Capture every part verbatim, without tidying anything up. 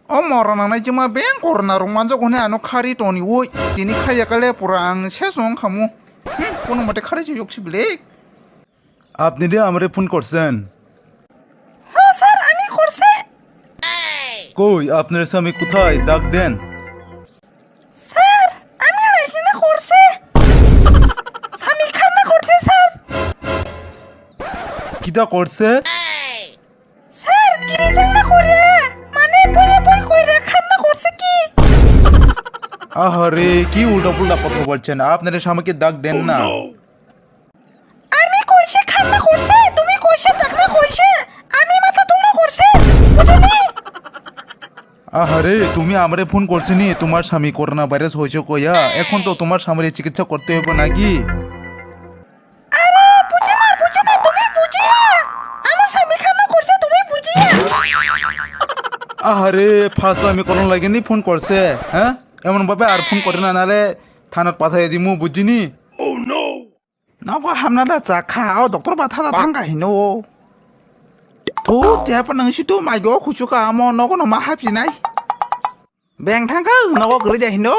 O mora nangnai jima beng corona rok manjak hwnwi ano khari toni oi. Tini khaiya kale pura ang ses wng khamu. Hmm, kono mate khari se yok si bile. আপনি রে আমারে ফোন করছেন? হ্যাঁ স্যার, আমি করছি। কই আপনার স্বামী কোথায়? ডাক দেন। স্যার, আমি রাইসি না করছি। স্বামী খান না করছি স্যার। কিতা করছে? স্যার, গিরিজাং না করে, মানে বইয়ে বই কইরা খান্না করছে কি? আহারে, কি উল্টাপুল্টা কথা বলছেন? আপনার স্বামীকে ডাক দেন না। আমি কইছি খান্না করছে, তুমি কইছে ডাকনা কইছে, আমি মাথা তুমনা করছে, বুঝনি? আহারে, তুমি আমারে ফোন করছিনি, তোমার স্বামী করোনা ভাইরাস হয়েছে কইয়া, এখন তো তোমার স্বামীর চিকিৎসা করতে হবে নাকি? আরে, বুঝি না, বুঝি না, তুমি বুঝি না। আমার স্বামী খান্না করছে, তুমি বুঝি না। আহারে, ফাসলামি করন লাগেনি ফোন করছে, হ্যাঁ? এমন ভাবে আর ফোন করে না, নালে থানাত পাঠাই দিমু, বুঝিনি? Nogo hamna da chakha, o doctor ba thada thangka hino. Thu, tiya pa nang si tu mai go khuchuka amo nogo no ma hapsinai. Beng thangka nogo gre ja hino.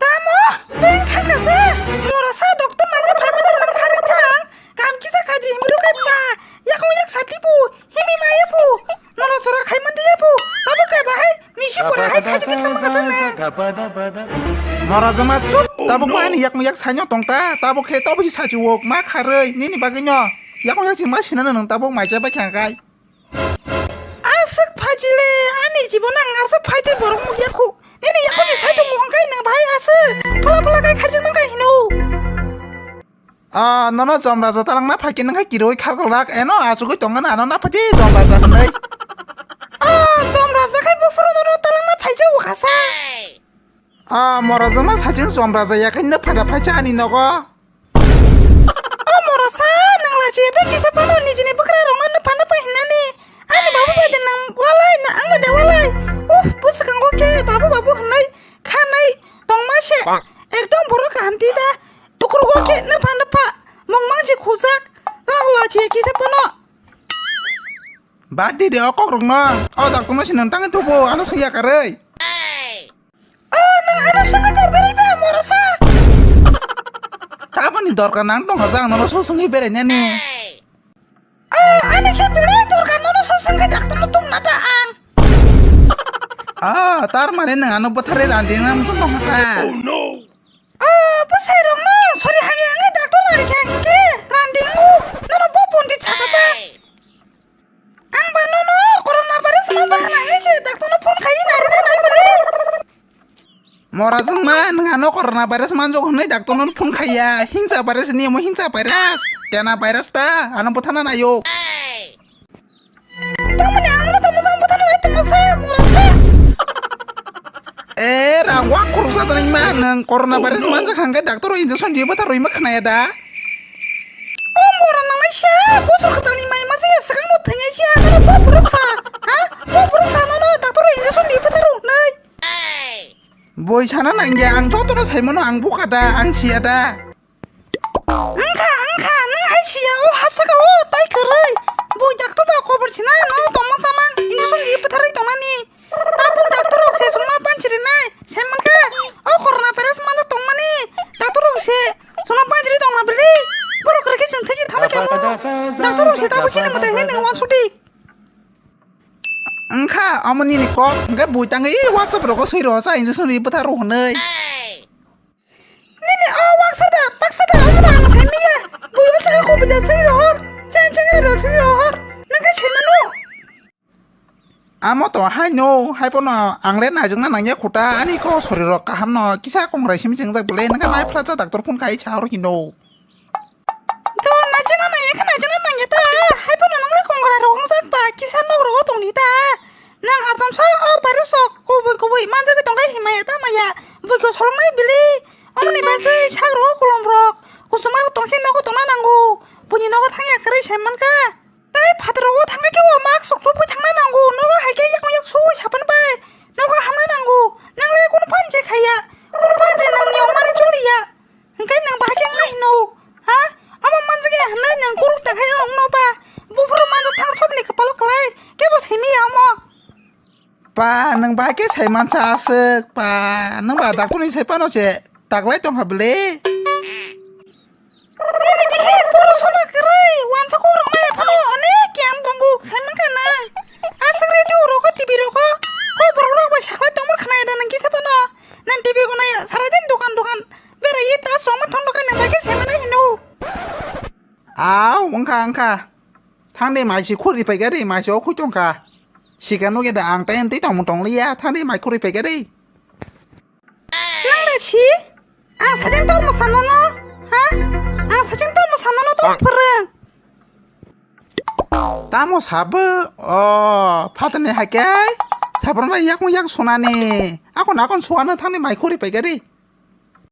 Tamo, beng thangka se, mora sa doctor manya phaimani nang khari thang, kam kisa khaji himru kai pa, yakung yak sati pu, himi maya pu, nono chora khaimani ya pu, tamo kai bahai, misi pora hai khaji kithang manga sana. Mora jama chup, tabuk ba ani yakung yak saino tongta, tabuk khe tobo si sachi wok, ma kharoi, nini bagwi no, yakung yak si ma sinano nang tabuk mai cha bai kha kai. Aswk phaji le, ani jibon ang aswk phaji borok mukya khu. Nini yakhuni sai tongo hwnkhe nang bahai aswk. Phala phala kai khaijak nang kai hino. Ah, nono Jom Raja talangna phaikhe nang khai kiroi khakok lak. Eno achugwi tongo na ano na phaji Jom Raja hwnwi. Ah, Jom Raja khai buphuru nono talangna phaijak wkha sa. Ah, mora jama sajing Jom Raja yakhai no phada phaijak ani nogo. O morosa, nwng lachi ete kisa phano nijini bwkrarokno nupha nupha hinnani. Ani babu bai de nwng walai, na ang bai de walai. Uff, bwswkango khe babu babu hwnwi khanai tongma se. Ekdom borok kaham ti da. Tukrugo khe nupha nupha. Mung mangji khujak. Rao lachi kisa phano. Bad di de o kokrokno. O daktorno se nwng tangwi tubu, ano swi yakarwi. O, nwng ano swngwi tor berai ba, morosa? Taboni dorkar nang tongkha jang nono so swngwi berai nani. O, ani khe belai dorkar nono so swngwi daktorno tubuna ta ang. Ah, tar mane nwng ano bwtharwi randing na muchung tongkha ta. O, bwsai rokno sori hamya wngwi daktor nari khe hinkhe randingo nono bo pondit sakha sa. Ang ba nono corona virus manjak hwnwi se daktorno phone khaiwi nairina nai bwle. Mora jwngma nwng ano corona virus manjak hwnwi daktorno phone khaiya. Hingsa virus ni omo hingsa virus. Tena virus ta ano bwthana naio. Tamoni ang no tamo jang bwthana nai tongma sa mora sa. Eh, rang wa khoroksa tanai ma nwng corona virus manjak hangkhe daktor injection diye bwtharwi ma khnaya da. O mora nangnai sa, bosor kwtalni mai ma se swkang no thwngya sia, nono bo borok sa, ha? Bo borok sa nono doctor o injection di phutaro nai. Boi sana nangya, ang jotono saimano ang buka da, ang siya da. Wngkha, wngkha, nwng hai siya o ha saka o tai kwrwi. Boi doctor ba kobor sinai, nono tongma samang injection di phutharwi tongnani. Tabuk doctor rok se chwngno panchirinai, sai mankha, o corona virus manjak tongmani, doctor rok se chwngno panchiri tongma bwrwi, borok kwrwikhe chwng thaichwi thangma khe mo, doctor rok se tabuk chini mwtai hinwi nang uansukdi. Wngkha, omo nini kok, hwnkhe bui tangwi WhatsApp rogo swi rw cha injection ri bwtha rw hwnwi. Nini o waksa da, baksa da, omo da ang sai miya, bui o saka kobita swi rohor, chen chengra da swi rohor, nangkhe sai mano. Amo to haino, haiphano ang le naijakna nangya khuta, ani kok sorirok kahamno kisa kongrai simi chengjak bwle, nangkhe mai phlajak doctor phone khai sa oro hino. To naijakna nangya khe naijakna nangya ta, haiphano nang le kongrai rok wngjak ba, kisa nok rogo tongdi ta. Nang achomsa o virus rok kubui kubui manjagwi tongkha himaya ta maya, buiko solongnai bili. Omoni bagwi sak rogo kolom rok, kuchuma rok tongkhe nogo tongna nango, buini nogo thangya kwrwi sai mankha. Tei phataro o thangkhe o mask rok thupui thangna nango, nogo hai khe yakung yak sui sapan bai nogo hamna nango. Nang le kunu phan je khaiya, kunu phan je nang ni ongmani choliya. Hwnkhe nang bahai khe wngna hino, ha? Omo manjak ya hwnwi nang kuruk ta khai ongno ba? Buphuru manjak thang sobni kwpalo klai, kebo saimi ya omo. Pa, nwng bai khe sai mansa aswk, pa, nwng ba daktorni sai phano se taklai tongkha bwle. Nini bihik boro sona kwrwi, wansa kok rok maya phano onek kiyan tongo, sai mankha nwng. Aswk radio rogo, T V rogo, o borok rok bai saklai tongma khwnaya da nwng kisa phano. Nwng T V gonaya, sarai din dokan dokan beraiwi ta chwngma thang dokan nwng bai khe sai manai hino. Au, wngkha, wngkha. Thangdi maisi khuri paikha di, maisi o khui tongkha. Sika nugya da ang tai twi tongmung tongliya, thangdi mai khuri paikha di. Nang le si? Ang sajeng tongmo sano no? Ha? Ang sajeng tongmo sano no tong pharang. Tamo sabo? O, phatani hai khe. Sabrang bai yakung yak sunani. Akon akon suano thangdi mai khuri paikha di.